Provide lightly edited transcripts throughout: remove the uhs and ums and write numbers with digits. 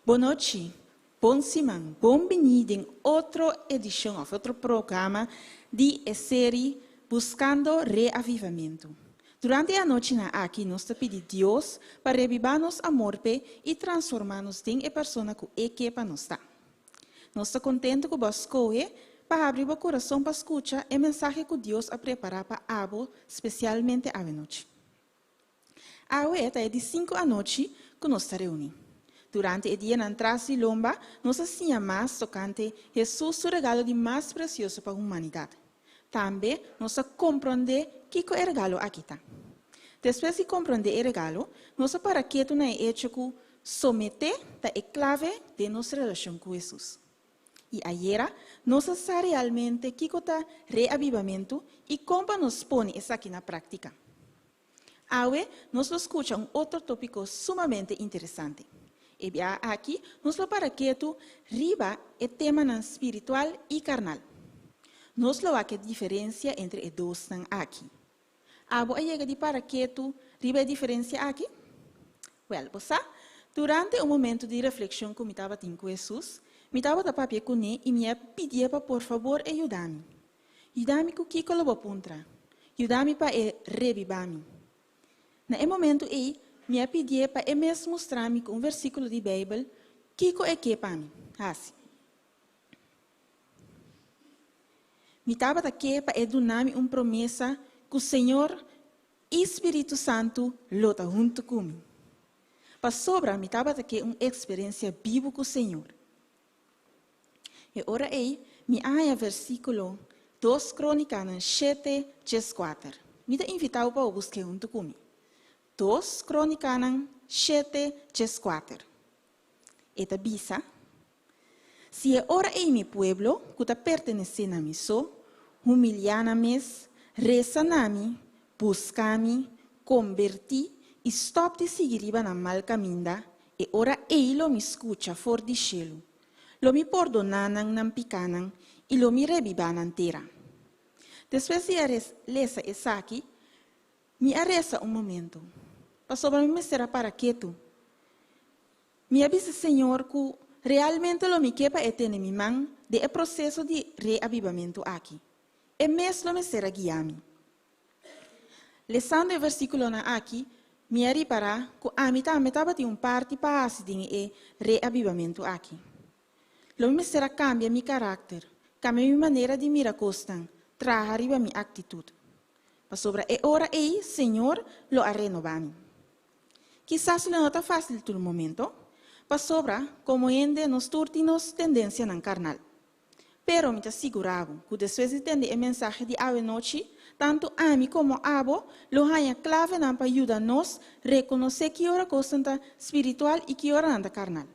Bon nochi, bon siman, bon bini den otro edishon òf otro programa di e seri Buskando Reavivamentu. Durante e anochinan aki nos ta pidi Dios pa rebibá nos amor p'e i transformá nos den e persona ku e ke pa nos ta. Nos ta kontentu ku bo a skohe pa habri bo kurason pa skucha e mensahe ku Dios a prepará pa abo spesialmente awenochi. Awe ta e di sinku anochi ku nos ta reuní. Durante e dianan tras di lomba, nos a siña mas tokante Hesus su regalo di mas presioso pa humanidat. Tambe nos a komprondé kiko e regalo aki ta. Despues di komprondé e regalo, nos a para ketu na e echo ku someté ta e klave den nos relashon ku Hesus. I ayera nos a sa realmente kiko ta reabibamentu i kon pa nos pone esaki na práktika. Awe nos lo skucha un otro tópiko sumamente interesante. E biaha aki nos lo para ketu riba e temanan spiritual i karnal. Nos lo wak e diferensia entre e dosnan aki. Abo a yega di para ketu riba e diferensia aki? Wèl, bo sa, durante un momentu di reflekshon ku mi tabatin ku Hesus, mi tabata papia kuné i mi a pidié pa por fabor e yuda mi. Yuda mi ku kiko lo bo puntra? Yuda mi pa e rebibá mi. Na e momentu ei, mi a pidié pa e mes mustra mi ku un versíkulo di Beibel kiko e ke pa mi hasi. Mi tabata ke pa e duna mi un promesa ku Señor i Spiritu Santu lo ta huntu ku mi. Pasobra mi tabata ke un eksperensia bibu ku Señor. E ora ei mi a haña versíkulo Dos Krónikanan shete djeskuater. Mi ta invitá bo pa bo busk'é huntu ku mi. Dos Krónikanan shete djeskuater. E ta bisa, Si e ora ei mi pueblo, ku ta pertenesé na mi so, humiliá nan mes, resa na mi, buska mi, kombertí i stòp di sigui riba nan mal kaminda, E ora ei lo mi skucha for di shelu. Lo mi pordoná nan nan pikánan i lo mi rebibá nan tera. Despues di a lesa esaki, mi a resa un momento, pasobra mi mester a para ketu. Mi a bisa Señor ku realmente lo mi ke pa E tene mi man den e proseso di reabibamentu aki. E mes lo mester a guia mi. Lesando e versíkulonan aki, mi a ripará ku ami tambe tabatin un parti pa hasi den e reabibamentu aki. Lo mi mester a kambia mi karakter, kambia mi manera di mira kosnan, traha riba mi aktitut. Pasobra e ora ei Señor lo a renobá mi. Kisas lo no ta fásil tur momento, pasobra komo hende nos tur tin nos tendensianan karnal. Pero mi ta sigurá bo ku despues di tende e mensahe di awe nochi, tantu ami komo abo lo haña klavenan pa yuda nos rekonosé ki ora kosnan ta spiritual i ki ora nan ta karnal.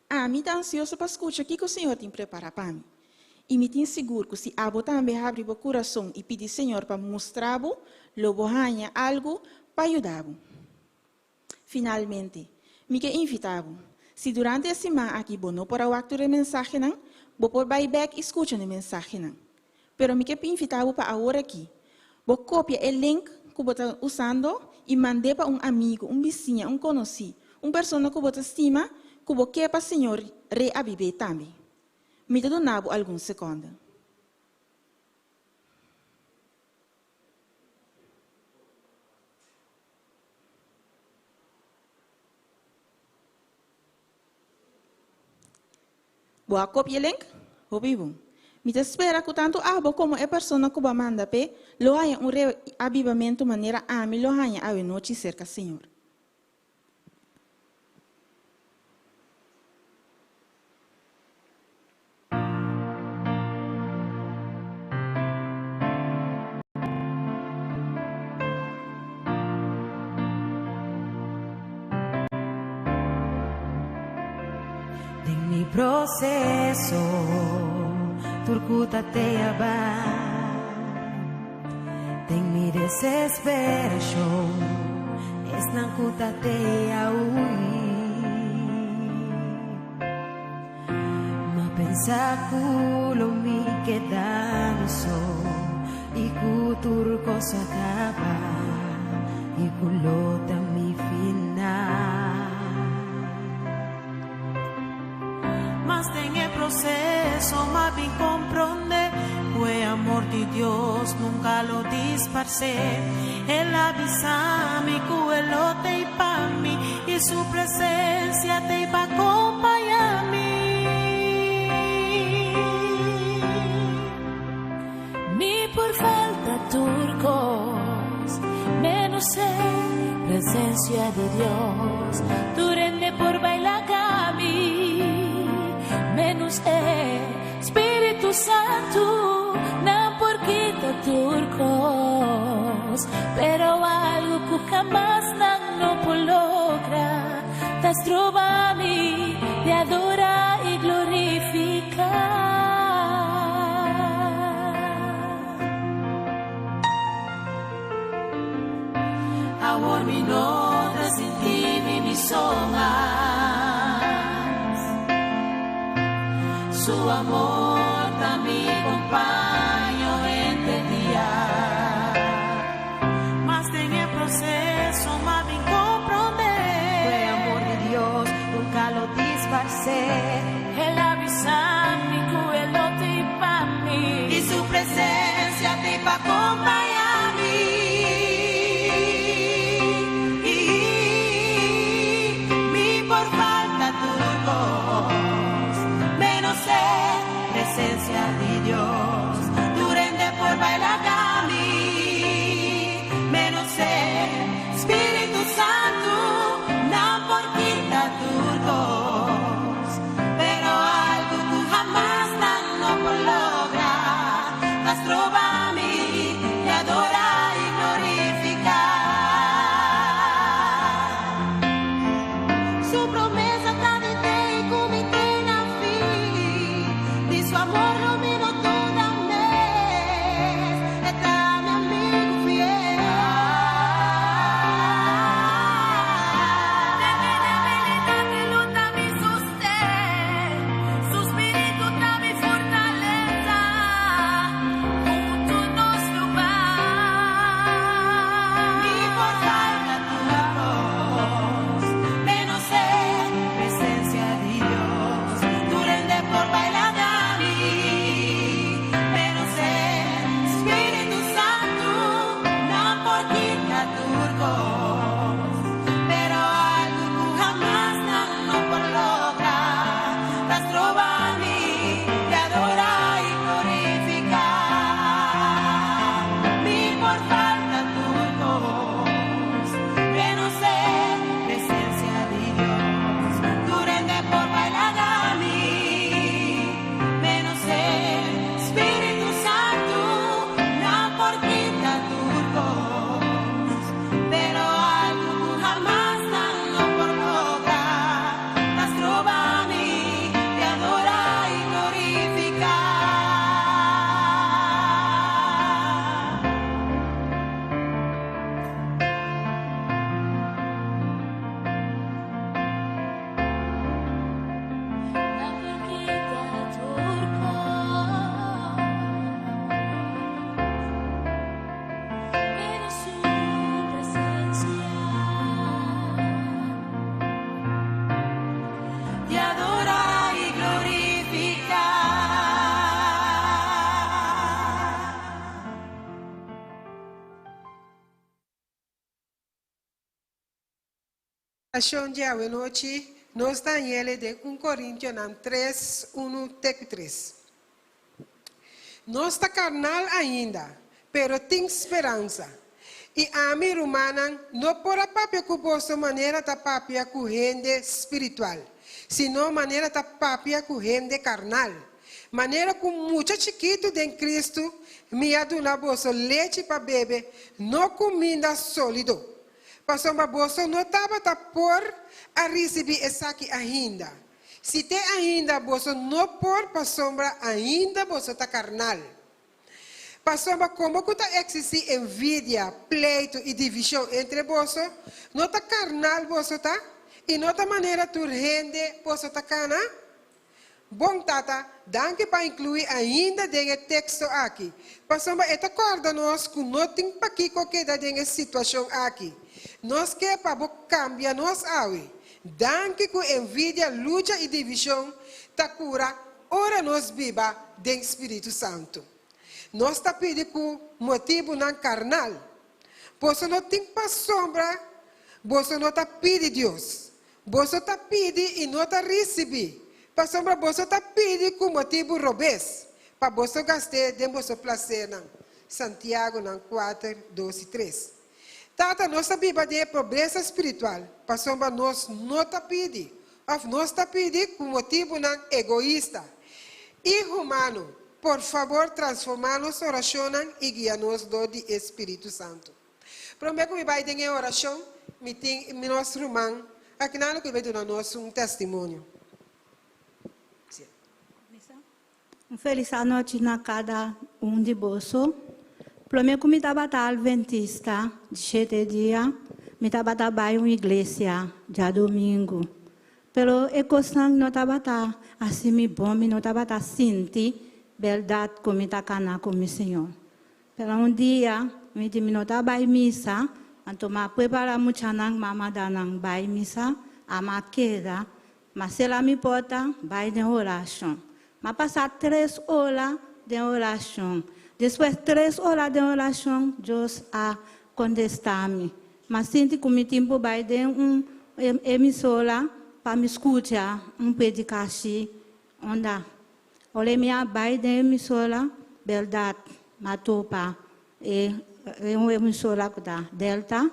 Ami ta ansioso pa skucha kiko Señor tin prepará pa mi. I mi tin sigur ku si abo tambe habri bo kurason i pidi Señor pa mustra bo, lo bo haña algu pa yuda bo. Finalmente, mi ke invitá bo, si durante e siman aki bo no por a wak tur e mensahenan, bo por bai bèk i skucha n'e mensahenan. Pero mi ke invitá bo pa awor aki, bo kopia e link ku bo ta usando i mand'é pa un amigu, un bisiña, un konosí, un persona ku bo ta stima ku bo ke pa Señor reabib'é tambe. Mi ta duna bo algun sekònde. Bo a kopia e link? Hopi bon. Mi ta spera ku tantu abo komo e persona ku bo a manda p'e lo haña un reabibamentu manera ami lo haña awenochi serka Señor. Den mi proceso tur ku ta te aba Den mi desesperacion esnan ku ta te a hui Ma pensa ku lo mi keda mi so i ku tur kos a kaba i ku lo ta mi final. Mas den e proceso m'a bin comprende cu e amor di Dios nunca lo disparce. El a bisa mi cu e lo t'ey pa mi y su presencia t'ey pa compaña mi. Mi por falta tur cos, menos e presencia di Dios. Tur hende por bay laga mi, menos e Spiritu Santo. Nan por kita tur cos, pero algo cu hamas nan no por logra, ta stroba mi di adora y glorifica. Awor mi no ta sinti mi mi so mas. Su amor ta mi compaño henter dia. Mas den e proceso m'a bin comprende. Cu e amor di Dios nunca lo disparce. El a bisa mi cu e lo t'ey pa mi. Y su presencia t'ey pa compaña mi. Mi por falta tur cos, menos e presencia di Dios. Tur hende por bay laga mi, menos e Spiritu Santo. Nan por kita tur cos, pero algo cu hamas nan no por logra, ta stroba mi di adora y glorifica. Su promesa ta di te cu mi te na fin. Di su amor lo mi no duda mes. E ta mi amigo fiel. Den mi debilidad e lo ta mi sosten. Su spirito ta mi fortalesa. Hunto nos lo bay. Mi por falta tur cos, menos e presencia di Dios. Tur hende por bay laga mi, menos e Spiritu Santo. Nan por kita tur cos, pero algo cu hamas nan no por logra, ta stroba mi di adora y glorifica. Mi por falta tur cos, menos e presencia di Dios. Tur hende por bay laga mi, menos e Spiritu Santo. Nan por kita tur cos, pero algo cu hamas nan no por logra, ta stroba mi di adora y glorifica. Nan por kita tur cos, menos su presencia. Di adora y glorifica. Orashon di awenochi, nos ta hañ'el den 1 Korintionan 3, 1 te ku 3. Nos ta karnal ainda, pero tin speransa. I ami, rumannan, no por a papia ku boso manera ta papia ku hende spiritual, sino manera ta papia ku hende karnal. Manera ku mucha chikitu den Kristu, mi a duna boso lechi pa bebe, no kuminda sólido. Pasobra boso no tabata por a risibí esaki ainda. Si te ainda boso no por pasobra ainda boso ta karnal. Pasobra komo ku ta eksistí envidia, pleitu i divishon entre boso, no ta karnal boso ta? I no ta manera tur hende boso ta kana? Bon Tata, danki pa inkluí ainda den e teksto aki, pasobra e ta kòrda nos ku no tin pakiko keda den e situashon aki. Nos ke pa bo kambia nos awe. Danki ku envidia, lucha i divishon ta kura ora nos biba den Spiritu Santu. Nos ta pidi ku motibunan karnal. Boso no tin pasobra boso no ta pidi Dios. Boso ta pidi i no ta risibí, pasobra boso ta pidi ku motibu robes, pa boso gast'é den boso plasernan. Santiagonan kuater, dos i tres. Tata, nos ta biba den e pobresa spiritual pasobra nos no ta pidi, òf nos ta pidi ku motibunan egoista i humano. Por fabor transformá nos orashonnan i guia nos dor di e Spiritu Santu. Promé ku mi bai den e orashon, mi tin nos ruman akinan ku bai duna nos un testimonio. Un felis anochi na kada un di boso. Promé ku mi tabata Alventista di shete dia, mi tabata bai un iglesia djadumingu. Pero e kosnan no tabata hasi mi bon, mi no tabata sinti bèrdat ku mi ta kana ku mi Señor. Pero un dia, mi di mi no ta bai misa, anto m'a prepará muchanan, m'a manda nan bai misa, a m'a keda. M'a sera mi porta, bai den orashon. M'a pasa tres ora den orashon. Despues tres ora den orashon, Dios a kontestá mi. M'a sinti ku mi tin por bai den un emisora pa mi skucha un predikashi unda. Ora mi a bai den emisora, bèrdat, m'a topa e un emisora ku ta Delta.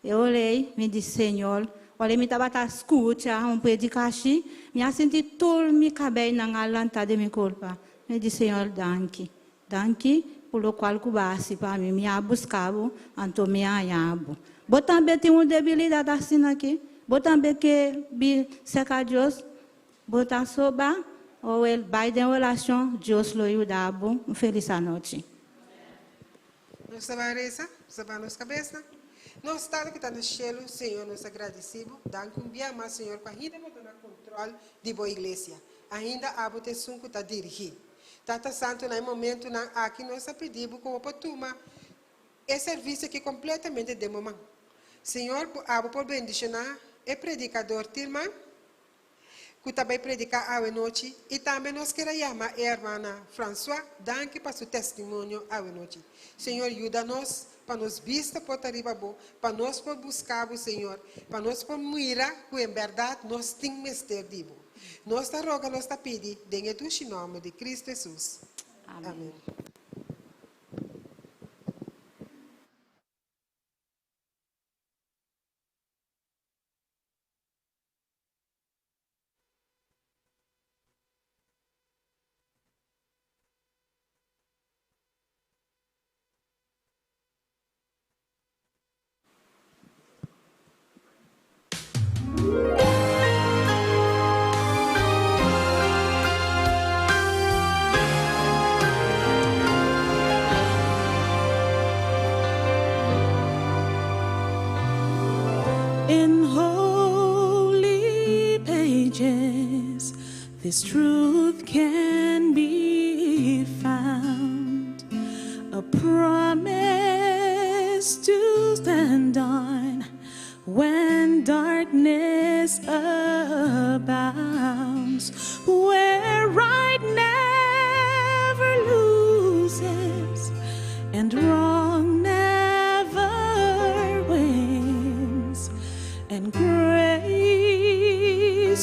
E ora ei, mi di, Señor, ora mi tabata skucha un predikashi, mi a sinti tur mi kabeinan a lanta den mi kurpa. Mi di, Señor, danki. Danki por lokual ku bo a hasi pa mi. Mi a buska bo, anto mi a haña bo. Bo tambe tin un debilidat asina aki? Bo tambe ke bin serka Dios? Bo ta soba? Owel, bai den orashon, Dios lo yuda bo. Un felis anochi. Nos ta bai resa, nos ta baha nos kabesnan. Nos Tata ku ta na shelu, Señor, nos ta gradisí bo. Danki un bia mas, Señor, ku ainda bo ta na kontròl di bo iglesia. Ainda abo ta esun ku ta dirigí. Tata Santu, na e momentunan aki nos ta pidi bo ku bo por tuma e servisio aki kompletamente den bo man. Señor, ku abo por bendishoná e predikador Tilman, ku ta bai prediká awe nochi i tambe nos kier a yama e hermana Francois danki pa su testimonio awe nochi. Señor yuda nos pa nos bista por ta riba bo, pa nos por buska bo Señor, pa nos por mira ku en bèrdat nos tin mester di bo. Nos ta roga nos ta pidi den e dushi nòmber di Cristo Hesus. Amen. In holy pages, this truth can be found. A promise to stand on when darkness abounds, where right never loses and wrong never wins, and grace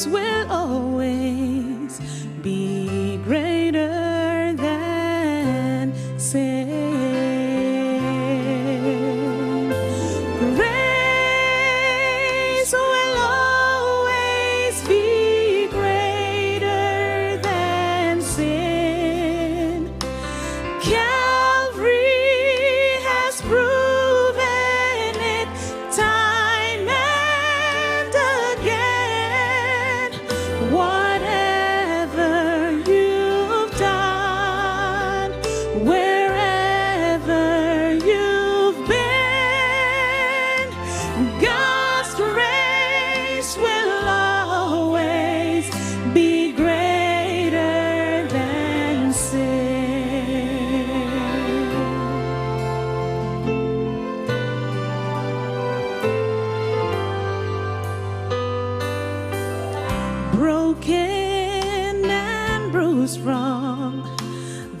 will always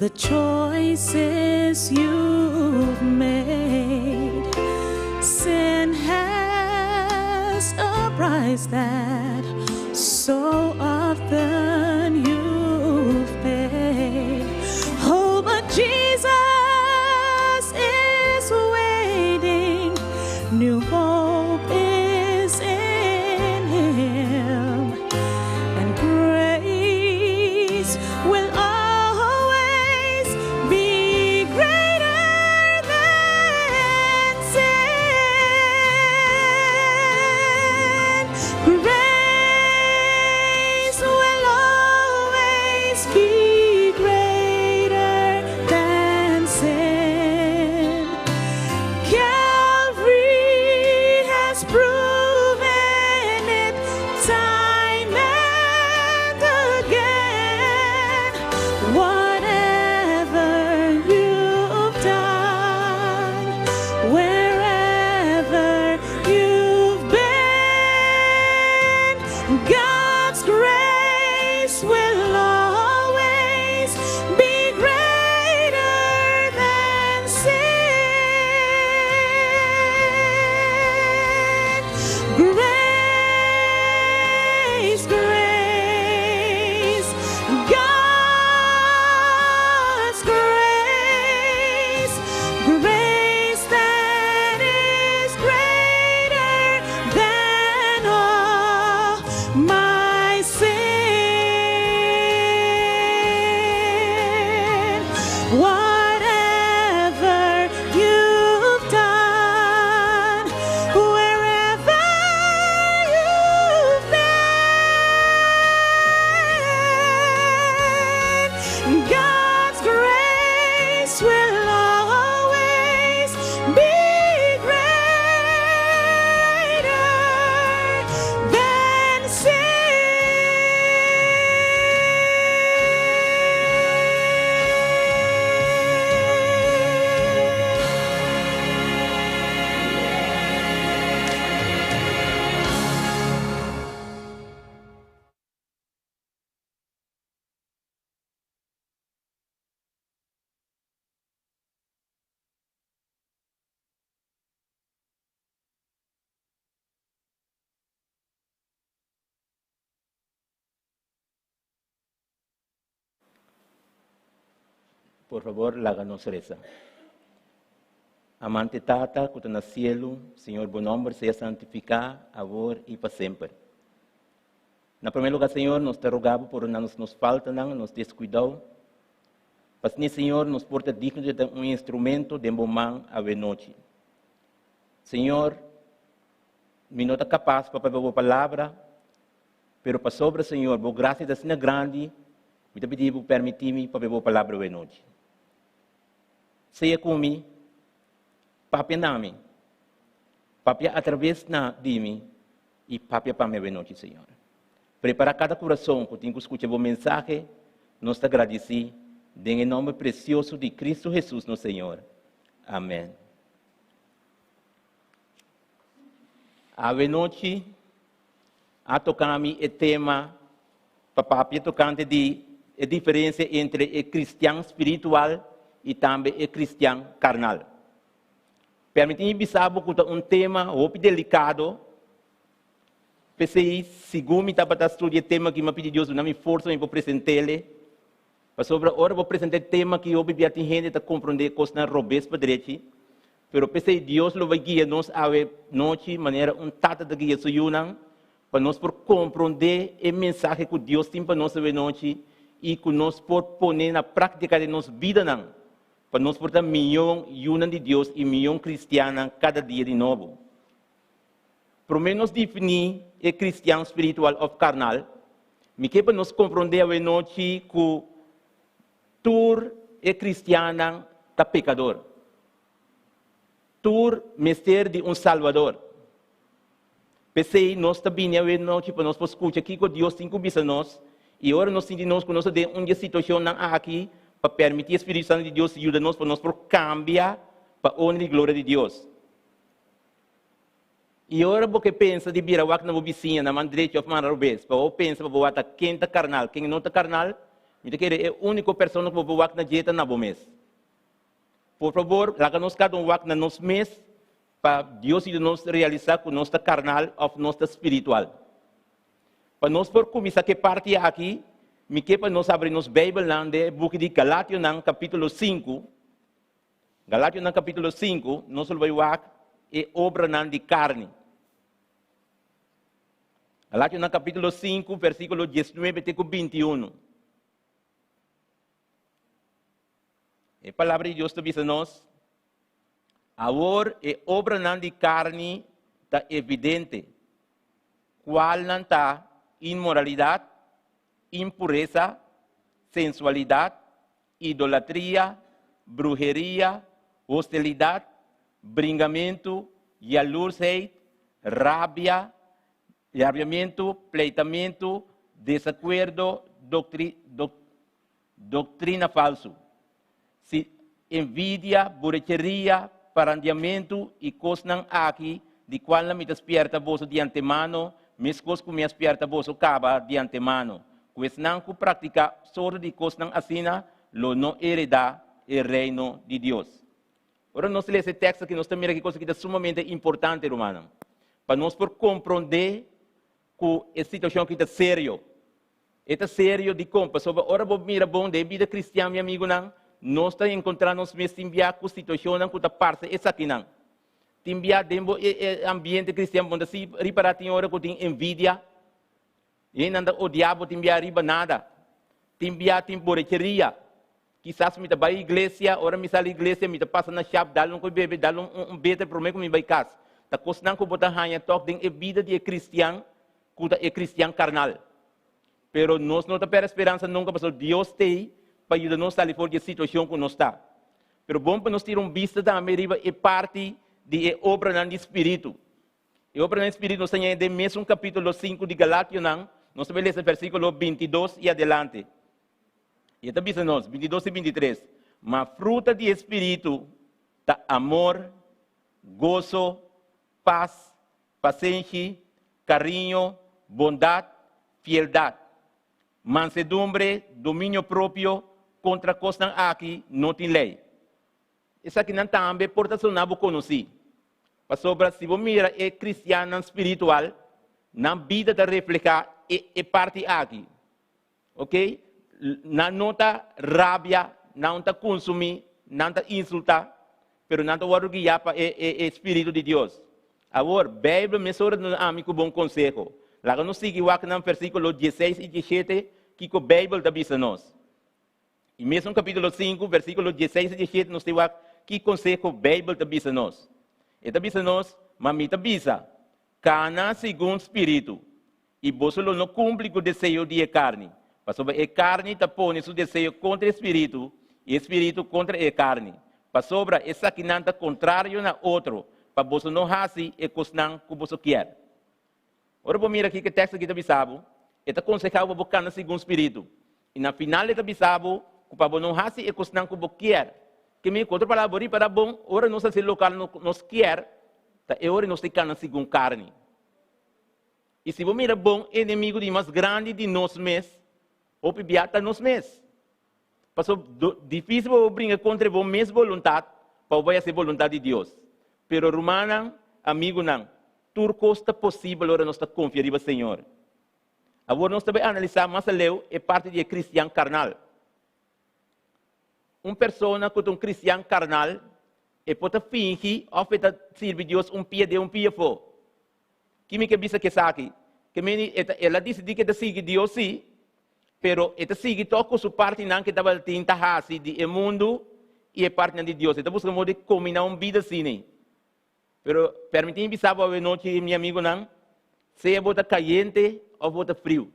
The choices you've made. Sin has a price that so often you've paid. Oh, but Jesus is waiting. New hope is in Him. And grace will always be greater than sin. Grace will always be greater than sin. Calvary has proven it time and again. Whatever you've done, wherever you've been, God's grace will always be greater than sin. Grace, grace, God's grace, grace that is greater than all my sin. Whatever you've done, wherever you've been, God's grace will always be greater than sin. Por fabor, laga nos resa. Amante Tata, ku ta na sielu, Señor, bo nòmber sea santifiká, awor i pa semper. Na promé lugá, Señor, nos ta roga bo pordoná nos nos faltanan, nos deskuidou. Pa asina, Señor, nos por ta digno di ta un instrumento den bo man awe nochi. Señor, mi no ta kapas pa papia bo palabra, pero pasobra, Señor, bo grasia ta asina grandi, mi ta pidi bo permití mi papia bo palabra awe nochi. Sea ku mi, papia na mi, papia atraves na di mi i papia pa mi awe nochi, Señor. Prepará kada kurason ku tin ku skucha bo mensahe, nos ta gradisí den e nòmber presioso di Kristu Hesus nos Señor. Amèn. Awe nochi a toka mi e tema pa papia tokante di e diferensia entre e kristian spiritual i tambe e kristian karnal. Permití mi bisa bo ku ta un tema hopi delikado. P'esei, segun mi tabata studia e tema aki, mi a pidi Dios duna mi forsa pa mi por present'el. Pasobra ora bo presenta e tema aki, hopi bia tin hende ta komprondé kosnan robes pa drechi. Pero p'esei Dios lo bai guia nos awe nochi manera un tata ta guia su yunan, pa nos por komprondé e mensahe ku Dios tin pa nos awe nochi i ku nos por pone na práktika den nos bidanan, pa nos por ta mihó yunan di Dios i mihó kristiannan kada dia di nobo. Promé nos definí e kristian spiritual òf karnal, mi ke pa nos komprondé awe nochi ku tur e kristiannan ta pekador. Tur mester di un Salbador. P'esei nos ta bini awe nochi pa nos por skucha kiko Dios tin ku bisa nos, i ora nos sinti nos ku nos ta den un di e situashonnan aki, pa permití e Spiritu Santu di Dios yuda nos pa nos por kambia pa honra i gloria di Dios. I ora bo ke pensa di bira wak na bo bisiña na man drechi òf man robes, pa bo pensa pa bo wak ta ken ta karnal, ken no ta karnal, Mi ta kere e úniko persona ku bo por wak na dje ta na bo mes. Por fabor, laga nos kada un wak na nos mes pa Dios yuda nos realisá ku nos ta karnal òf nos ta spiritual. Pa nos por kuminsá ku e parti aki, mi ke pa nos abri nos Beibelnan den e buki di Galationan kapítulo sinku. Galationan kapítulo sinku, nos lo bai wak e obranan di karni. Galationan kapítulo sinku, versíkulo diesnuebe te ku bintiunu. E palabra di Dios ta bisa nos, Awor e obranan di karni ta evidente, kualnan ta inmoralidat, impuresa, sensualidat, idolatria, bruheria, hostilidat, bringamentu, yalursheid, rabia, rabiamentu, pleitamentu, desakuerdo, doktri, dok, Doktrina falsu. Si, envidia, burecheria, parandiamentu i kosnan aki, di kualnan mi ta spierta boso di antemano, meskos ku mi a spierta boso kaba di antemano, ku esnan ku praktiká sorto di kosnan asina lo no heredá e Reino di Dios. Ora nos lesa e tekst aki, nos ta mira ki kos aki ta sumamente importante, rumannan, pa nos por komprondé ku e situashon aki ta serio. E ta serio dikon? Pasobra ora bo mira bon den e bida kristian, mi amigunan, nos ta enkontrá nos mes tin bia ku situashonnan ku ta parse esakinan. Tin bia den bo e ambiente kristian bo no ta si ripará tin ora ku tin envidia. Hendenan ta odiá bo tin bia riba nada. Tin bia tin borecheria. Kisas mi ta bai iglesia, ora mi sali iglesia mi ta pasa na shap dal un koi bebe, dal un un beter promé ku mi bai kas. Ta kosnan ku bo ta haña tòg den e bida di e kristian ku ta e kristian karnal. Pero nos no ta pèrdè speransa nunka pasobra Dios t'ei pa yuda nos sali for di e situashon ku nos ta. Pero bon pa nos tira un bista tambe riba e parti di e obranan di spiritu. E obranan di spiritu nos ta haña den mesun kapítulo sinku di Galationan, nos ta bai lesa versíkulo bintidos i adelante. I e ta bisa nos, bintidos i bintitres, Ma fruta di e spiritu ta amor, goso, pas, pasenshi, kariño, bondat, fieldat, mansedumbre, dominio propio, kontra kosnan aki no tin lei. Esakinan tambe por ta sona bo konosí, pasobra si bo mira e kristiannan spiritual, nan bida ta reflehá e e parti aki. Ok, nan no ta rabia, nan no ta kunsumí, nan ta insultá, pero nan ta wòrdu guiá pa e e e spiritu di Dios. Awor, Beibel mesora duna ami ku bon konseho. Laga nos sigui wak nan versíkulo dieseis i dieshete kiko Beibel ta bisa nos. I mesun kapítulo sinku, versíkulo dieseis i dieshete nos ta wak ki konseho Beibel ta bisa nos. E ta bisa nos, Ma mi ta bisa, kana segun spiritu, i boso lo no kumpli ku deseo di e karni, pasobra e karni ta pone su deseo kontra e spiritu, i e spiritu kontra e karni, pasobra esakinan ta kontrario na otro, pa boso no hasi e kosnan ku boso kier. Ora bo mira kiko e teksto aki ta bisa bo, e ta konsehá bo pa bo kana segun spiritu. I na final e ta bisa bo ku pa bo no hasi e kosnan ku bo kier. Ke mi ku otro palabra, bo ripará bon, ora nos hasi lokal nos kier, ta e ora nos ta kana segun karni. I si bo mira bon, e enemigu di mas grandi di nos mes, hopi bia ta nos mes. Pasobra difísil pa bo bringa kontra bo mes boluntat pa bo bai hasi boluntat di Dios. Pero rumannan, amigunan, tur kos ta posibel ora nos ta konfia riba Señor. Awor nos ta bai analisá mas aleu e parti di e kristian karnal. Un persona ku ta un kristian karnal, e por ta fingi òf e ta sirbi Dios un pia den un pia afó. Ki mi ke bisa ku esaki? Ke meni e ta el a disidí ku e ta sigui Dios sí, pero e ta sigui tòg ku su partinan ku e tabatin ta hasi di e mundu i e partinan di Dios. E ta buska modo di kombiná un bida asina. Pero permití mi bisa bo awenochi, mi amigunan, sea bo ta kayente òf bo ta friu,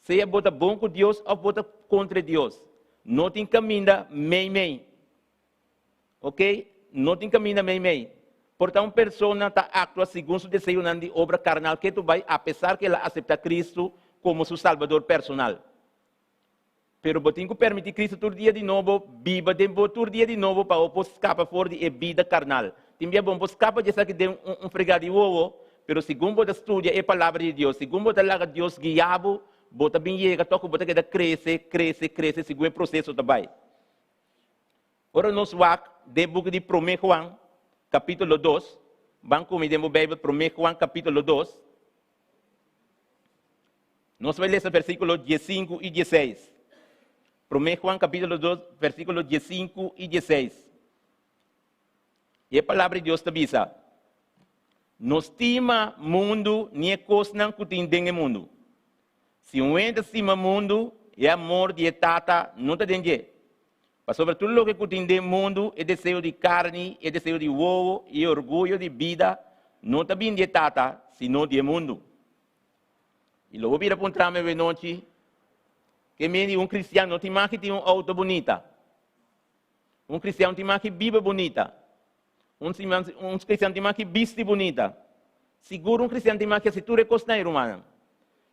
sea bo ta bon ku Dios òf bo ta kontra Dios, no tin kaminda meimei. Ok, no tin kaminda meimei. Por ta un persona ta aktua segun su deseonan di obra karnal ketu bai apesar ku el a aseptá Kristu komo su Salbador personal. Pero bo tin ku permití Kristu tur dia di nobo biba den bo tur dia di nobo pa bo por skapa for di e bida karnal. Tin bia bo no por skapa di esaki den un fregá di wowo, pero segun bo ta studia e Palabra di Dios, segun bo ta laga Dios guia bo. bo ta bin yega tòg ku bo ta keda krese, krese, krese segun e proseso ta bai. Ora nos wak den buki di Promé Juan, kapítulo dos, ban ku mi den bo Beibel Promé Juan kapítulo dos, nos bai lesa versíkulo diesinku i dieseis. Promé Juan kapítulo dos, versíkulo diesinku i dieseis. E Palabra di Dios ta bisa, No stima mundu ni e kosnan ku tin den e mundu. Si un hende ta stima mundu, e amor di e Tata no ta den dje. Pasobra tur loke ku tin den mundu, e deseo di karni, e deseo di wowo i e orguyo di bida, no ta bin di e Tata, sino di e mundu. I lo bo bira puntra mi awenochi, Ke mende un kristian no tin mag di tin un outo bunita? Un cristiano tin mas ki biba bunita. Un, un cristiano tin mas ki bisti bunita. Sigur un cristiano tin mas ki hasi tur e kosnan, rumannan.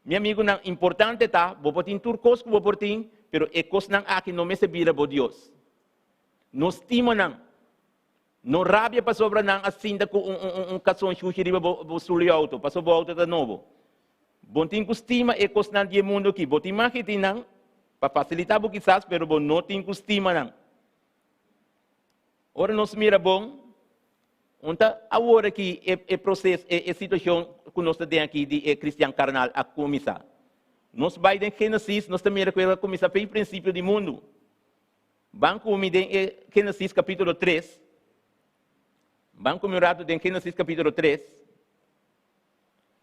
Mi amigunan, importante ta, bo por tin tur kos ku bo por tin, pero e kosnan aki no mester bira bo Dios. No stima nan. No rabia pasobra nan a sinta ku un, un, un, un kason shushi riba bo, bo stoel di outo, pasobra bo outo ta nobo. Bo tin ku stima e kosnan di e mundu aki. Bo tin mag di tin nan pa fasilitá bo kisas, pero bo no tin ku stima nan. Ora nos mira bon, un ta awor aki e, e proses, e, e situashon ku nos ta den aki di e kristian karnal a kuminsá. Nos bai den Génesis, nos ta mira ku el a kuminsá fe prinsipio di mundu. Ban ku mi den e Génesis kapítulo 3. Ban ku mi un ratu den Génesis kapítulo 3.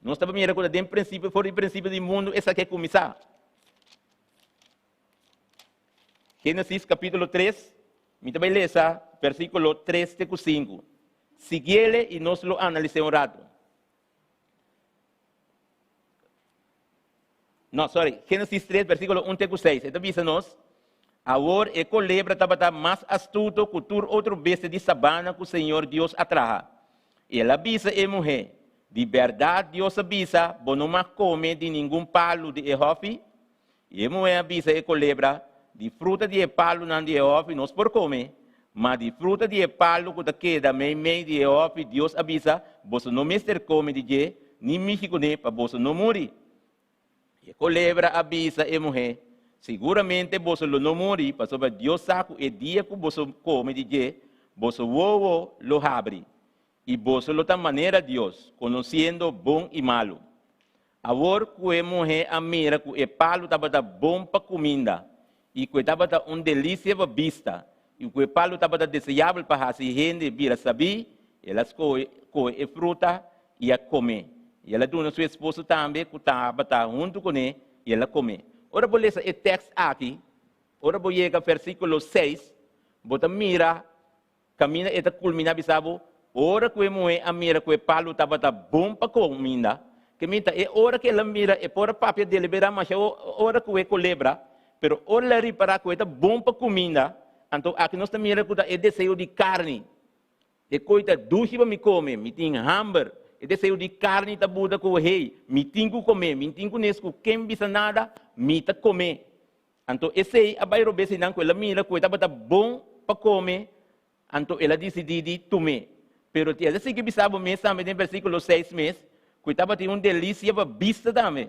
Nos ta mira ku ta den prinsipio, for di prinsipio di mundu esaki a kuminsá. Génesis kapítulo 3, mi ta bai lesa versíkulo 3 te ku 5. Siguiele i nos lo analis'é un ratu. No, sorry, Génesis 3, versíkulo 1 te ku 6. E ta bisa nos, Awor e kolebra tabata mas astuto ku tur otro bestia di sabana ku Señor Dios a traha. I el a bisa e muhé, Di bèrdat Dios a bisa, Bo no mag kome di ningun palu di e hòfi? I e muhé a bisa e kolebra, Di fruta di e palunan di e hòfi nos por kome, ma di fruta di e palu ku ta keda meimei di e hòfi Dios a bisa, Boso no mester kome di dje, ni mishi kuné, pa boso no muri. I e kolebra a bisa e muhé, Siguramente boso lo no muri, pasobra Dios sa ku e dia ku boso kome di dje, boso wowo lo habri, i boso lo ta manera Dios, konosiendo bon i malu. Awor ku e muhé a mira ku e palu tabata bon pa kuminda, i ku e tabata un delisia pa bista, i ku e palu tabata deseabel pa hasi hende bira sabí, el a skohe kohe e fruta i a kome. I el a duna su esposo tambe ku tabata huntu kuné, i el a kome. Ora bo lesa e tèkst aki, ora bo yega versíkulo seis, bo ta mira Kaminda e ta kulminá bisa bo, Ora ku e muhé a mira ku e palu tabata bon pa kuminda, ke minta e ora ku el a mira e por a papia deliberá masha ora ku e kolebra, pero ora el a ripará ku e ta bon pa kuminda, anto aki nos ta mira ku ta e deseo di karni. E koi ta dushi pa mi kome, mi tin hamber. E deseo di karni ta buta ku, hey, mi tin ku kome, mi tin ku nes ku ken bisa nada, mi ta kome. Anto esei a bai robes einan ku el a mira ku e tabata bon pa kome, anto el a disidí di tum'é. Pero el a sigui bisa bo mes tambe den versíkulo seis mes ku e tabatin un delisia pa bista tambe.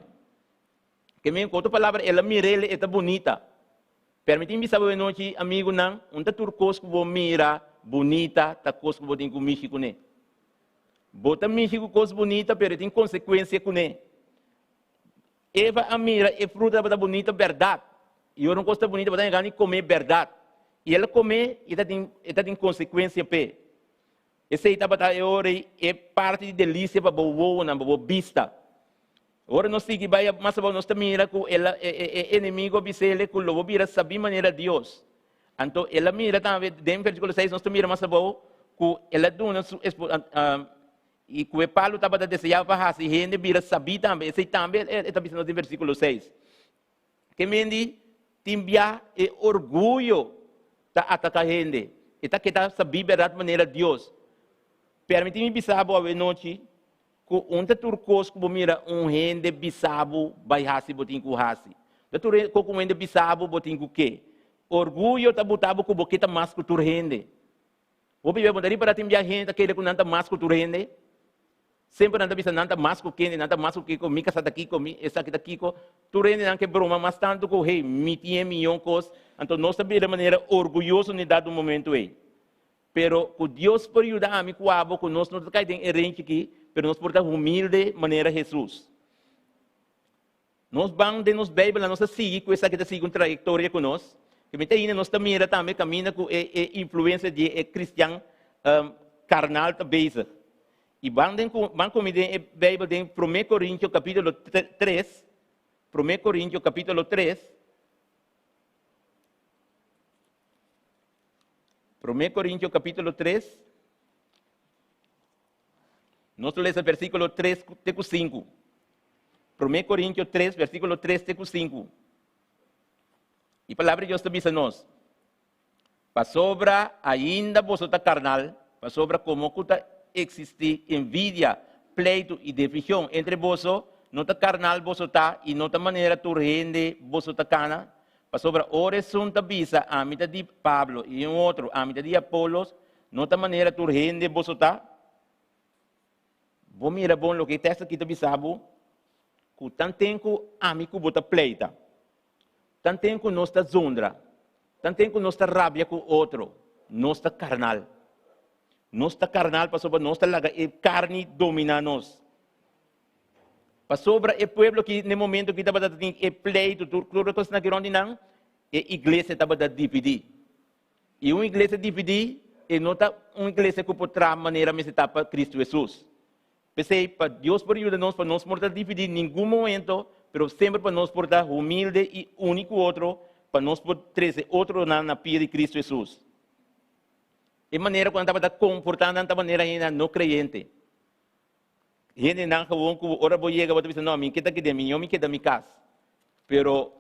Ke men ku otro palabra el a mir'el e ta bunita. Permití mi bisa bo e nochi, amigunan, un ta tur kos ku bo mira bunita ta kos ku bo tin ku mishi kuné. Bo ta mishi ku kos bunita pero e tin konsekuensia kuné. Eva a mira e fruta tabata bunita bèrdat. I ora un kos ta bunita bo ta gana di kom'é bèrdat. I el a kom'é i ta tin e ta tin konsekuensia p'e. Esei tabata e ora ei e parti di delisia pa bo wowonan, pa bo bista. Ora nos sigui bai mas abou nos ta mira ku el a e e enemigo a bis'el ku lo bo bira sabí manera Dios. Anto el a mira tambe den versíkulo seis nos ta mira mas abou ku el a duna su espo I ku e palu tabata deseá pa hasi hende bira sabí tambe. Esei tambe e ta bisa nos den versíkulo seis. Ke mendi tin bia e orguyo ta ataká hende. E ta keda sabí bèrdat manera Dios. Permití mi bisa bo awe nochi ku un ta tur kos ku bo mira un hende bisa bo bai hasi bo tin ku hasi. Ta tur kos ku un hende bisa bo bo tin ku ke. Orguyo ta buta bo ku bo ke ta mas ku tur hende. Hopi bia bo ta ripara tin bia hende ta kere ku nan ta mas ku tur hende. Semper nan ta bisa nan ta mas ku kende, nan ta mas ku kiko, mi kasá ta kiko, mi esaki ta kiko. Tur hendenan ke broma mas tantu ku hey, mi tin e miyon kos. Anto nos ta bira manera orguyoso na e dado momento ei. Pero ku Dios por yuda ami ku abo ku nos no ta kai den e renchi aki, pero nos por ta humilde manera Hesus. Nos ban den nos Bijbelnan, nos ta sigui ku esaki ta sigui un trayektoria ku nos. Ke mi ta ainda nos ta mira tambe kaminda ku e e influensia di e kristian karnal ta bezig. I ban den ku ban ku mi den e Bijbel den Promé Korintio kapítulo tres, Promé Korintio kapítulo tres, Promé Korintio kapítulo tres, Nos ta lesa versíkulo 3 te ku 5. Promé Korintio 3, versíkulo 3 te ku 5. E palabra di Dios ta bisa nos, Pasobra ainda boso ta karnal, pasobra komo ku ta eksistí envidia, pleitu i divishon entre boso, no ta karnal boso ta i no ta manera tur hende boso ta kana? Pasobra ora esun ta bisa, Ami ta di Pablo, i un otro, Ami ta di Apolos, No ta manera tur hende boso ta? Bo mira bon loke e tekst aki ta bisa bo, ku tanten ku ami ku bo ta pleita, tanten ku nos ta zundra, tanten ku nos ta rabia ku otro, nos ta karnal. Nos ta karnal pasobra nos ta laga e karni dominá nos. Pasobra e pueblo ki n'e momento ki tabata tin e pleitu, tur tur e kosnan aki rònt di nan, e iglesia tabata dividí. I un iglesia dividí e no ta un iglesia ku por traha manera mester ta pa Kristu Hesus. P'esei, pa Dios por yuda nos pa nos por ta dividí ningun momento, pero semper pa nos por ta humilde i uni ku otro pa nos por trese otronan na pia di Kristu Hesus. E manera ku nan tabata komportá nan ta manera hendenan no kreyente. Hendenan gewoon ku ora bo yega bo ta bisa no mi ke ta keda mi, yo mi keda mi kas. Pero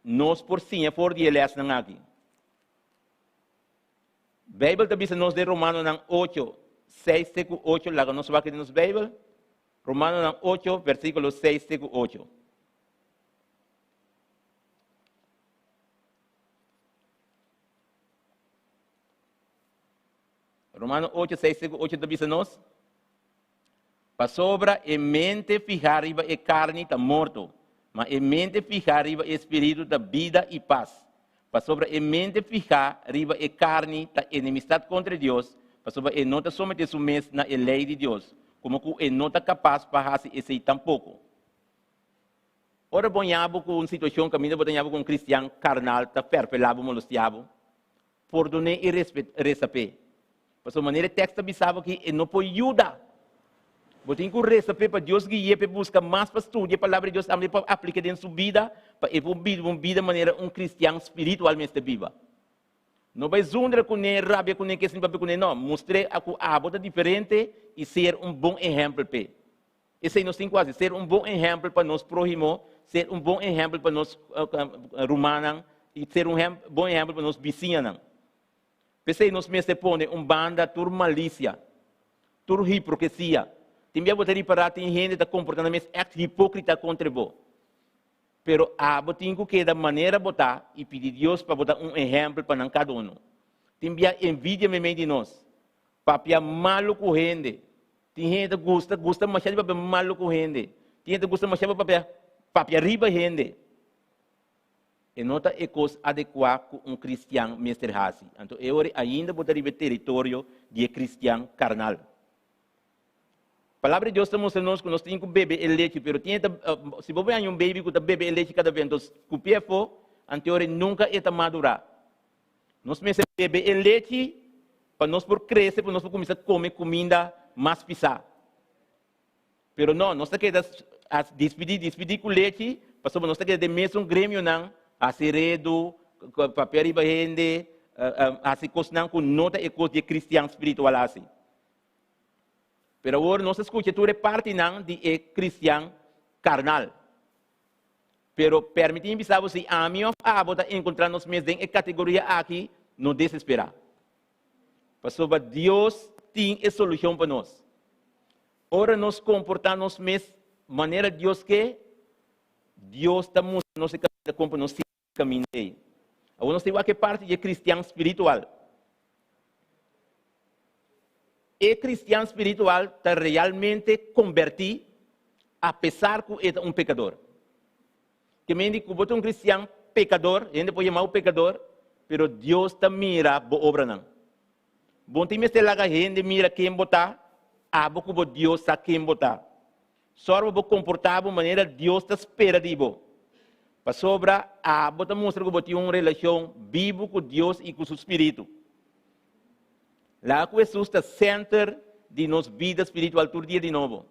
nos por siña for di e lèsnan aki. Bijbel ta bisa nos den Romanonan 8, 6 te ku 8, laga nos wak den nos Bijbel. Romanonan 8, versíkulo 6 te ku 8. Romano 8, 6 te ku 8 ta bisa nos, Pasobra e mente fihá riba e karni ta morto, ma e mente fihá riba e spiritu ta bida i pas. Pasobra e mente fihá riba e karni ta enemistat kontra Dios, pasobra e no ta someté su mes na e lei di Dios, komo ku e no ta kapas pa hasi esei tampoko. Ora bo ña bo ku un situashon kaminda bo ta ña bo ku un kristian karnal ta fèrfelá bo, molostiá bo, Pordon'é i resa p'e. Pasobra manera e tekst ta bisa bo aki, e no por yuda. Bo tin ku resa p'e pa Dios gui'é p'e buska mas pa studia e Palabra di Dios tambe pa aplik'é den su bida pa e por biba un bida manera un kristian spiritual mester biba. No bai zundra kuné, rabia kuné, ke sin papia kuné, no. Mustr'é ku abo ta diferente i ser un bon ehèmpel p'e. Esei nos tin ku hasi, ser un bon ehèmpel pa nos próhimo, ser un bon ehèmpel pa nos rumannan i ser un bon ehèmpel pa nos bisiñanan. P'esei nos mester pone un banda tur malisia, tur hiprokesia. Tin bia bo ta ripará tin hende ta komportá nan mes ègt hipókrita kontra bo. Pero abo tin ku keda manera bo ta i pidi Dios pa bo ta un ehèmpel pa nan kada unu. Tin bia envidia meimei di nos. Papia malu ku hende. Tin hende ta gusta, gusta masha di papia malu ku hende. Tin hende ta gusta masha pa papia, papia riba hende. E no ta e kos adekuá ku un kristian mester hasi. Anto e ora ainda bo ta riba e teritorio di e kristian karnal. Palabra di Dios ta mustra nos ku nos tin ku bebe e lechi, pero tin e ta, si bo haña un baby ku ta bebe e lechi kada bes, anto skupié afó, anto e ora nunka e ta madurá. Nos mester bebe e lechi pa nos por krese, pa nos por kuminsá kome kuminda mas pisá. Pero no, nos ta keda dispidí, dispidí ku lechi, pasobra nos ta keda den mesun gremionan, hasi redu, papia riba hende, hasi kosnan ku no ta e kos di e kristian spiritual hasi. Pero awor nos ta skucha tur e partinan di e kristian karnal. Pero permití mi bisa bo, si ami òf abo ta enkontrá nos mes den e kategoria aki, no desesperá. Pasobra Dios tin e solushon pa nos. Ora nos komportá nos mes manera Dios ke, Dios ta mustra nos e kaminda kon pa nos sigui e kaminda ei. Awor nos ta wak e parti di e kristian spiritual. E kristian spiritual ta realmente kombertí apesar ku e ta un pekador. Ke men di ku bo ta un kristian pekador, hende por yama bo pekador, pero Dios ta mira bo obranan. Bo no tin mester laga hende mira ken bo ta, abo ku bo Dios sa ken bo ta. Sòru pa bo komportá bo manera Dios ta spera di bo. Pasobra abo ta mustra ku bo tin un relashon bibu ku Dios i ku su spiritu. Laga ku Hesus ta sènter di nos bida spiritual tur dia di nobo.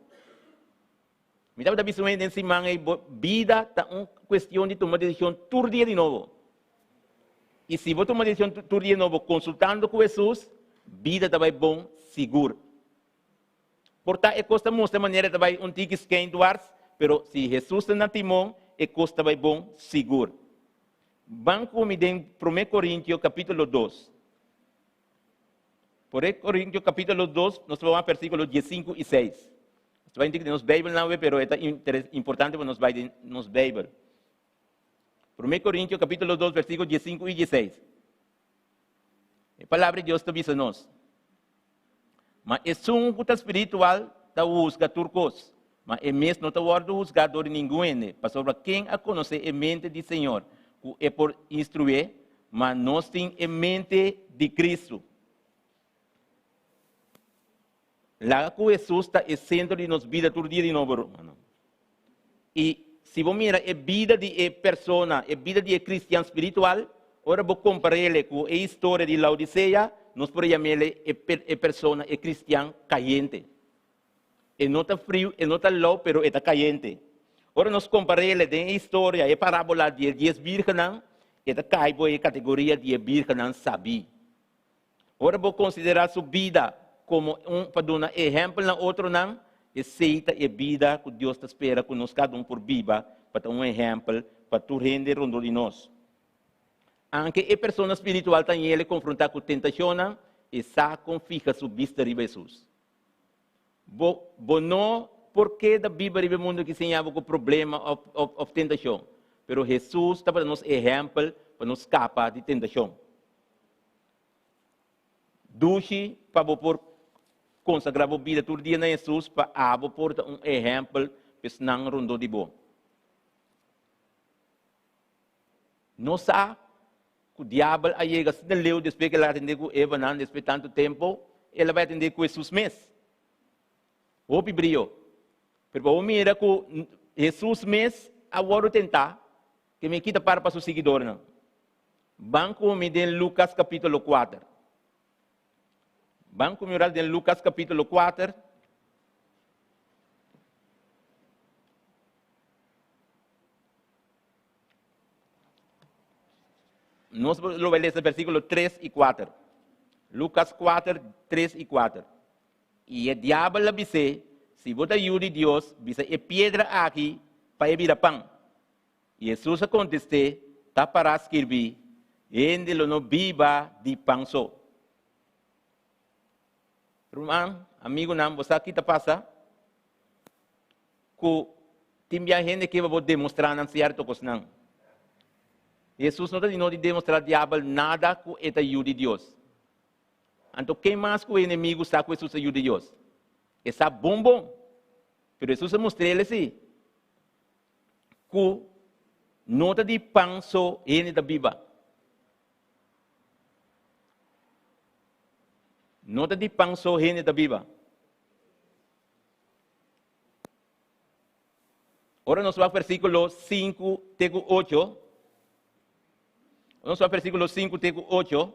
Mi tabata bisa un hende den siman ei, bo bida ta un kuestion di tuma desishon tur dia di nobo. I si bo tuma desishon tur dia di nobo konsultando ku Hesus, bida ta bai bon sigur. Por ta e kos ta mustra manera ta bai un tiki skein dwars, pero si Hesus ta na timon, e kos ta bai bon sigur. Ban ku mi den Promé Korintio kapítulo dos. Promé Korintio kapítulo dos, nos ta bai wak versíkulo diesinku i seis. Nos ta bai un tiki den nos Beibelnan awe, pero e ta importante pa nos bai den nos Beibel. Promé Korintio kapítulo dos, versíkulo diesinku i dieseis. E Palabra di Dios ta bisa nos, Ma esun ku ta spiritual ta husga tur kos, ma e mes no ta wòrdu husgá dor di ningun hende, pasobra ken a konosé e mente di Señor ku e por instrué? Ma nos tin e mente di Kristu. Laga ku Hesus ta e sentro di nos bida tur dia di nobo, rumannan. I si bo mira e bida di e persona, e bida di e kristian spiritual, ora bo kompar'é ku e historia di Laodisea, nos por yam'é e persona, e kristian kayente. E no ta friu, e no ta lou, pero e ta kayente. Ora nos kompar'é den e historia, e parábola di e dies bírgennan, e ta kai bo e kategoria di e bírgennan sabí. Ora bo konsiderá su bida komo un pa duna ehèmpel na otronan, esei ta e bida ku Dios ta spera ku nos kada un por biba pa ta un ehèmpel pa tur hende rondó di nos. Anke e persona spiritual ta yele konfrontá ku tentashonnan, e sa kon fiha su bista riba Hesus. Bo bo no por keda biba riba e mundu ki siña bo ku problema òf òf òf tentashon, pero Hesus tabata nos ehèmpel pa nos skapa di tentashon. Dushi pa bo por konsagrá bo bida tur dia na Hesus pa abo por ta un ehèmpel pa esnan rondó di bo. Nos sa ku diabel a yega asina leu despues ku el a atendé ku Evanan despues tantu tempu, el a bai atendé ku Hesus mes. Hopi brio. Pero pa bo mira ku Hesus mes a wòrdu tentá, ke mi kita para pa su siguidornan. Ban ku mi den Lukas kapítulo kuater. Ban ku mi oral den Lukas kapítulo kuater. Nos lo bai lesa versíkulo 3 i 4. Lukas 4, 3 i 4. I e diabel a bis'é, Si bo ta yu di Dios, bisa e piedra aki pa e bira pan. Hesus a kontest'é, Ta pará skirbí, Hende lo no biba di pan so. Ruman, amigunan, bo sa ki ta pasa? Ku tin bia hende ke bo demostrá nan sierto kosnan. Hesus no ta di no di demostrá diabel nada ku e ta yu di Dios. Anto ken mas ku e enemigu sa ku Hesus ta yu di Dios? E sa bon bon. Pero Hesus a mustr'el esei. Ku no ta di pan so hende ta biba. No ta di pan so hende ta biba. Ora nos wak versíkulo 5 te ku 8, nos wak versíkulo 5 te ku 8,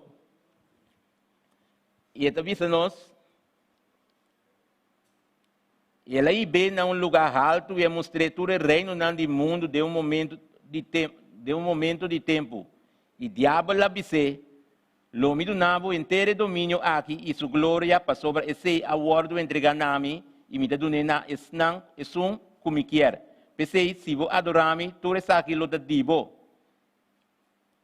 i e ta bisa nos, I el a hib'é na un lugá haltu i a mustr'é tur e reinonan di mundu den un momentu di den un momentu di tempu. I diabel a bis'é, Lo mi duna bo henter e dominio aki i su gloria, pasobra esei a wòrdu entregá na mi, i mi ta dun'é na esnan, esun, ku mi kier. P'esei, si bo adorá mi, tur esaki lo ta di bo.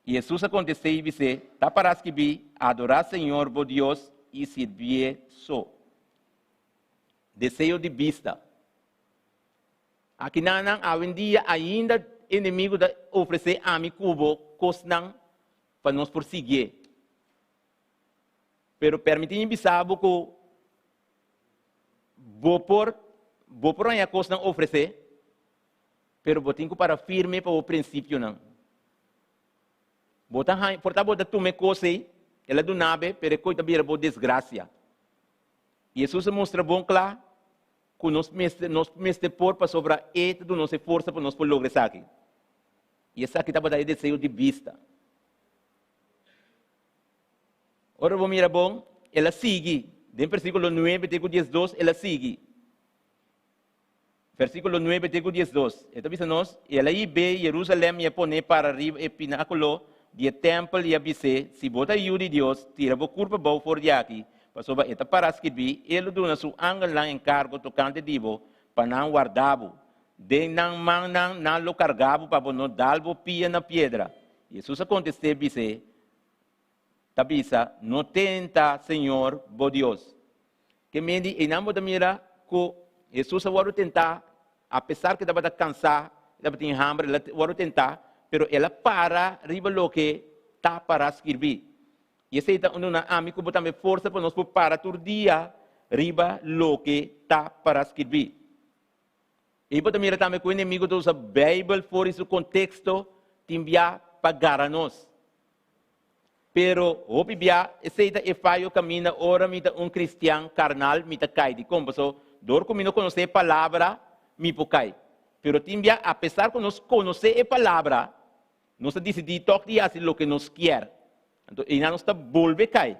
I Hesus a kontest'é i bis'é, Ta pará skibí, Adorá Señor bo Dios i sirbié so. Deseo di bista. Akinanan awendia ainda enemigu ta ofresé ami ku bo kosnan pa nos por siguié. Pero permití mi bisa bo ku. Bo por, bo por haña kosnan ofresé, pero bo tin ku para firme pa bo prinsipionan. Bo ta haña, por ta bo ta tuma e kos ei, el a duna bo, pero e kos ta bira bo desgrasia. Hesus a mustra bon kla ku nos mester, nos mester por pasobra e ta duna nos e forsa pa nos por logra esaki. I esaki tabata e deseo di bista. Ora bo mira bon, el a sigui. Den versíkulo nuebe te ku diesdos, el a sigui. Versíkulo nuebe te ku diesdos, e ta bisa nos, I el a hib'é Jerusalèm i a pon'é para riba e pinákulo di e tèmpel i a bis'é, Si bo ta Yu di Dios, tira bo kurpa bou for di aki, pasobra e ta pará skirbí, E lo duna su angelnan enkargo tokante di bo, pa nan warda bo. Den nan mannan nan lo karga bo pa bo no dal bo pia na piedra. Hesus a kontest'é bis'é, Ta bisa, No tenta Señor bo Dios. Ke medi einan bo ta mira ku Hesus a wòrdu tentá, apesar ku e tabata kansá, e tabatin hamber, el a wòrdu tentá, pero el a para riba loke ta pará skirbí. I esei ta duna ami ku bo tambe forsa pa nos por para tur dia riba loke ta pará skirbí. I bo ta mira tambe ku enemigu ta usa Beibel for di su konteksto tin bia pa gara nos. Pero hopi bia esei ta e fayo kaminda ora mi ta un kristian karnal mi ta kai. Dikon? Paso dor ku mi no konosé e palabra mi por kai. Pero tin bia apesar ku nos konosé e palabra nos ta disidí tòg di hasi loke nos kier. Anto einan nos ta bolbe kai.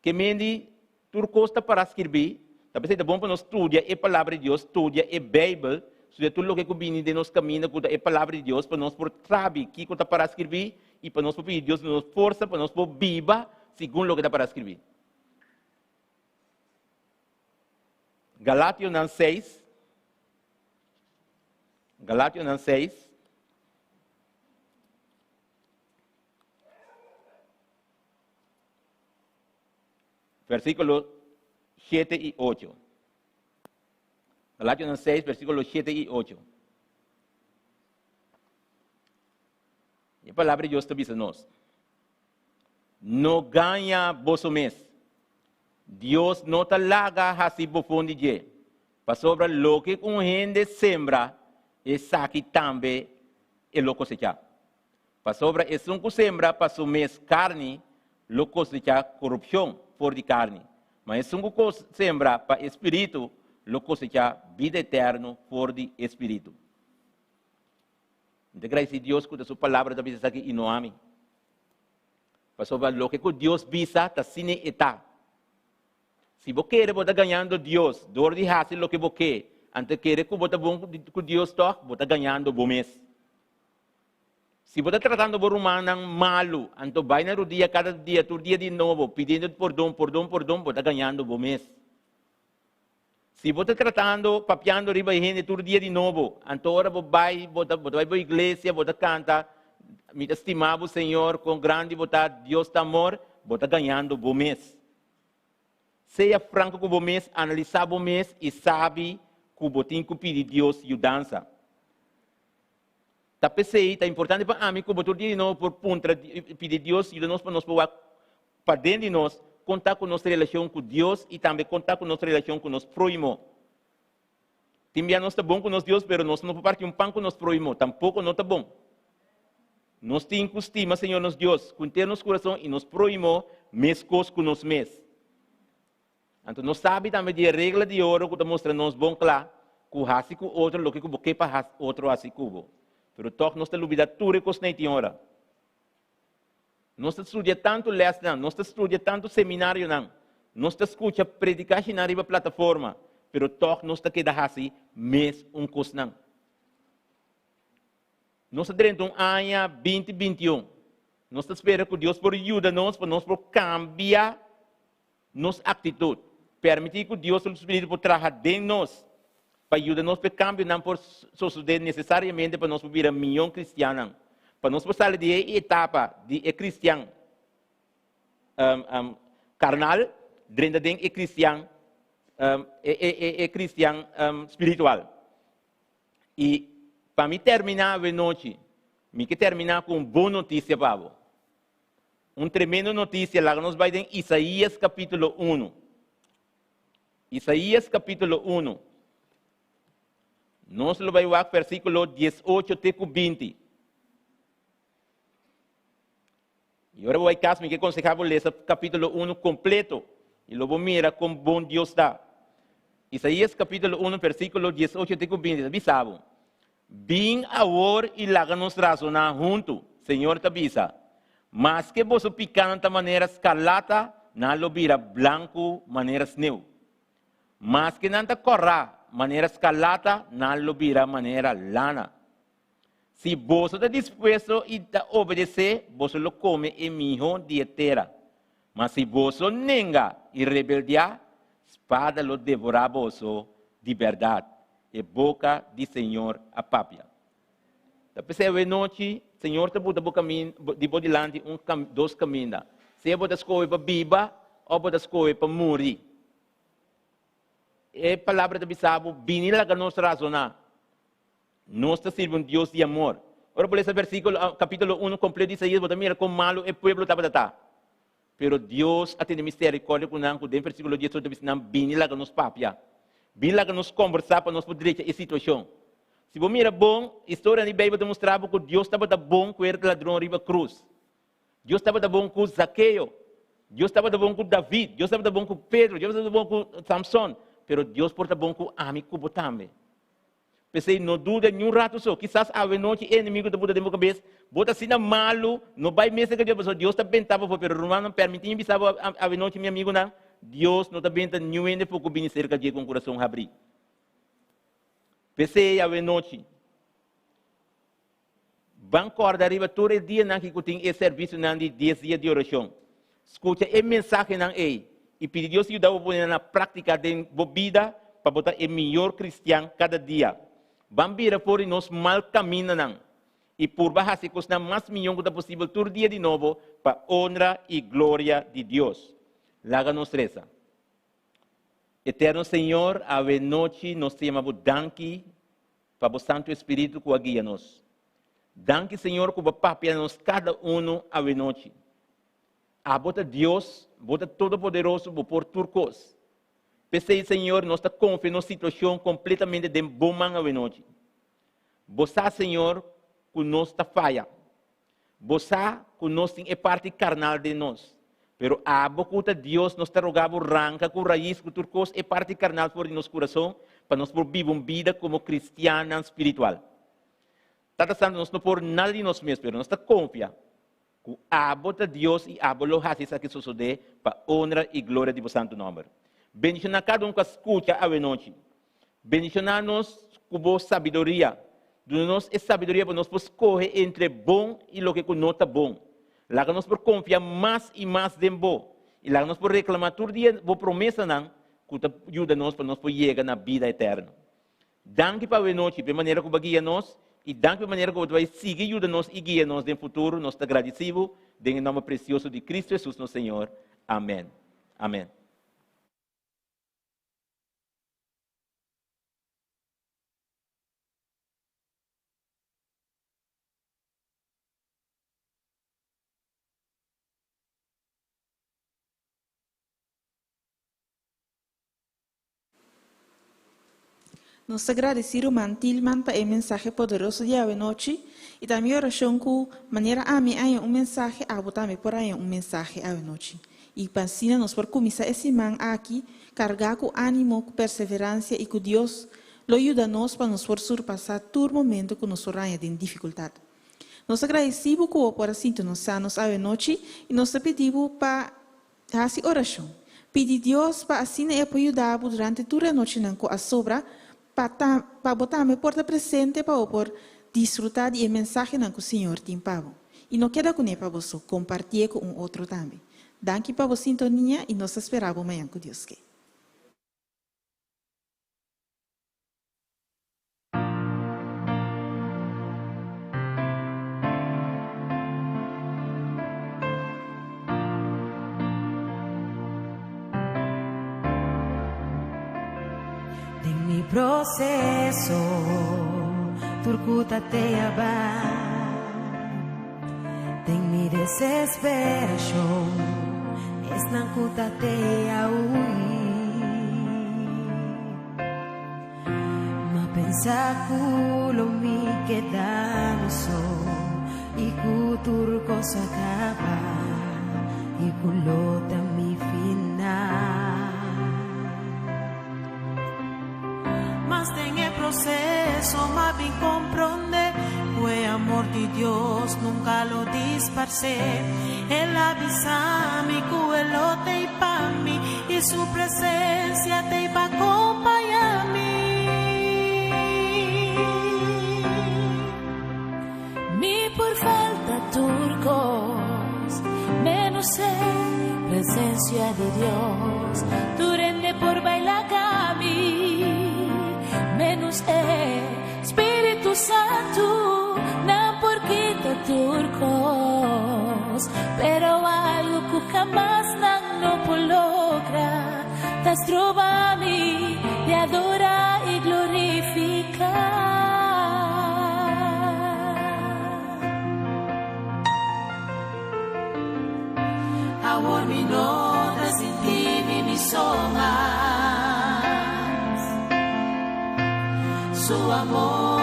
Ke mendi tur kos ta para skirbí, ta p'esei ta bon pa nos studia e Palabra di Dios, studia e Beibel, studia tur loke ku bini den nos kaminda ku ta e Palabra di Dios, pa nos por sabi kiko ta para skirbí i pa nos por pidi Dios duna nos forsa pa nos por biba segun loke ta para skirbí. Galationan seis, Galationan seis. Versíkulo shete i ocho. Galationan seis, versíkulo shete i ocho. E palabra di Dios ta bisa nos, No gaña boso mes. Dios no ta laga hasi bofon di dje, pasobra loke ku un hende sembra, esaki tambe e lo kosechá. Pasobra esun ku sembra pa su mes karni lo kosechá korupshon for di karni, ma esun ku sembra pa e spiritu lo kosechá bida eterno for di e spiritu. Mi ta gradisí Dios ku ta su palabra ta bisa esaki i no ami. Pasobra loke ku Dios bisa ta asina e ta. Si bo kere bo ta gañando Dios dor di hasi loke bo ke, anto kere ku bo ta bon ku Dios tòg, bo ta gañando bo mes. Si bo ta tratando bo rumannan malu, anto bai na rudia kada dia, tur dia di nobo, pidiendo pordon, pordon, pordon, bo ta gañando bo mes. Si bo ta tratando, papiando riba e hende tur dia di nobo, anto ora bo bai, bo ta, bo ta bai bo iglesia, bo ta kanta, Mi ta stima bo, Señor, kon grandi bo ta, Dios ta amor, bo ta gañando bo mes. Sea franko ku bo mes, analisá bo mes i sabi ku bo tin ku pidi Dios yudansa. Ta p'esei ta importante pa ami ku bo tur dia di nobo por puntra, pidi Dios yuda nos pa nos por wak paden di nos kon ta ku nos relashon ku Dios i tambe kon ta ku nos relashon ku nos próhimo. Tin bia nos ta bon ku nos Dios pero nos no por parti un pan ku nos próhimo, tampoko no ta bon. Nos tin ku stima Señor nos Dios ku henter nos kurason i nos próhimo meskos ku nos mes. Anto nos sabi tambe di e regla di oro ku ta mustra nos bon kla ku hasi ku otro loke ku bo ke pa otro hasi ku bo. Pero tòg nos ta lubidá tur e kosnan ei tin ora. Nos ta studia tantu lèsnan, nos ta studia tantu seminarionan, nos ta skucha predikashinan riba plataforma, pero tòg nos ta keda hasi mes un kosnan. Nos ta drenta un aña binti bintiun. Nos ta spera ku Dios por yuda nos pa nos por kambia nos aktitut. Permití ku Dios su spiritu por traha den nos pa yuda nos pa e kambionan por sosodé nesesariamente pa nos por bira mion kristiannan. Pa nos por sali di e etapa di e kristian karnal drenta den e kristian e kristian spiritual. I pa mi terminá awenochi, mi ke terminá ku un bon notisia pa bo. Un tremendo notisia, laga nos bai den Isaías kapítulo unu. Isaías kapítulo 1. Nos lo bai wak versíkulo 18 te ku 20. I ora bo bai kas, mi ke konsehá bo lesa kapítulo 1 kompleto i lo bo mira kon bon Dios ta. Isaías kapítulo 1 versíkulo 18 te ku 20 ta bisa bo, Bin awor i laga nos rasoná huntu, Señor ta bisa. Maske boso pikánan ta manera skarlata, nan lo bira blanku manera sneu. Maske nan ta kòrá manera skarlata, nan lo bira manera lana. Si boso ta dispuesto i ta obedesé, boso lo kome e mihó di e tera. Ma si boso nenga i rebeldiá, spada lo devorá boso di bèrdat, e boka di Señor a papia. Ta p'esei awenochi Señor ta buta bo kamin di bo dilanti un dos kaminda, sea bo ta skohe pa biba òf bo ta skohe pa muri. E palabra ta bisa bo, Bini laga nos razoná. Nos ta sirbi un Dios di amor. Ora bo lesa versíkulo, kapítulo unu kompleto di Isaías, bo ta mira kon malu e pueblo tabata ta. Pero Dios a tene miserikòrdia ku nan, ku den versíkulo diesocho ta bisa nan, Bini laga nos papia. Bini laga nos kombersá pa nos por drecha e situashon. Si bo mira bon, historianan di Beibel ta mustra bo ku Dios tabata bon ku e ladron riba krus. Dios tabata bon ku Zakeo. Dios tabata bon ku David. Dios tabata bon ku Pedro. Dios tabata bon ku Samson. Pero Dios por ta bon ku ami ku bo tambe. P'esei no duda niun ratu so. Kisas awenochi e enemigu ta buta den bo kabes, Bo ta asina malu, no bai mes serka Dios pasobra Dios ta benta bo afó. Pero rumannan, permití mi bisa bo awenochi, mi amigunan, Dios no ta benta niun hende afó ku bini serka dje ku un kurason habrí. P'esei awenochi, Ban kòrda riba tur e dianan ki ku tin e servisionan di dies dia di orashon. Skucha e mensahenan ei i pidi Dios yuda bo pone nan na práktika den bo bida pa bo ta e mihor kristian kada dia. Ban bira for di nos mal kamindanan i purba hasi kosnan mas mihó ku ta posibel tur dia di nobo pa onra i gloria di Dios. Laga nos resa. Eterno Señor, awe nochi nos ta yama bo danki pa bo Santu Espiritu ku a guia nos. Danki Señor ku bo papia na nos kada unu awenochi. Abo ta Dios, bo ta Todopoderoso, bo por tur kos. P'esei Señor nos ta konfia nos situashon kompletamente den bo man awenochi. Bo sa Señor ku nos ta faya. Bo sa ku nos tin e parti karnal den nos. Pero abo ku ta Dios, nos ta roga bo ranka ku rais ku tur kos e parti karnal for di nos kurason pa nos por biba un bida komo kristiannan spiritual. Tata Santu, nos no por nada di nos mes, pero nos ta konfia ku abo ta Dios i abo lo hasi esaki sosodé pa onra i gloria di bo santu nòmber. Bendishoná kada un ku a skucha awenochi. Bendishoná nos ku bo sabiduria. Duna nos e sabiduria pa nos por skohe entre bon i loke ku no ta bon. Laga nos por konfia mas i mas den bo, i laga nos por reklamá tur dia bo promesanan ku ta yuda nos pa nos por yega na bida eterno. Danki pa awenochi pa e manera ku bo a guia nos, i danki pa e manera ku bo ta bai sigui yuda nos i guia nos den futuro. Nos ta gradisí bo den e nòmber presioso di Kristu Hesus nos Señor. Amèn. Amèn. Nos ta gradisí Ruman Tilman pa e mensahe poderoso di awenochi i ta mi orashon ku manera ami a haña un mensahe abo tambe por haña un mensahe awenochi i pa asina nos por kuminsá e siman aki kargá ku ánimo, ku perseveransia i ku Dios lo yuda nos pa nos por surpasá tur momento ku nos por haña den difikultat. Nos ta gradisí bo ku bo por a sinti nos sa nos awenochi i nos ta pidi bo pa Hasi orashon. Pidi Dios pa asina e por yuda bo durante tur e anochinan ku a sobra pa ta pa bo tambe por ta presente pa bo por disfrutá di e mensahenan ku Señor tin pa bo. I no keda kuné pa bo so, kompartié ku un otro tambe. Danki pa bo sintonia i nos ta spera bo mañan ku Dios ke. Den mi proceso tur ku ta te aba Den mi desesperacion esnan ku ta te a hui. Pensa ku lo mi keda mi so i ku tur kos a kaba i ku lo ta mi final. Mas den e proseso m'a bin komprondé ku e amor di Dios nunka lo disparsé. El a bisa mi ku e lo t'ei pa mi i su presensia t'ei pa kompañá mi. Mi por falta tur kos, menos e presensia di Dios. Tur hende por bai laga mi, menos e Spiritu Santu. Nan por kita tur kos, pero algu ku hamas nan no por logra, ta stroba mi di adorá i glorifiká. Awor mi no ta sinti mi mi so mas. Su amor.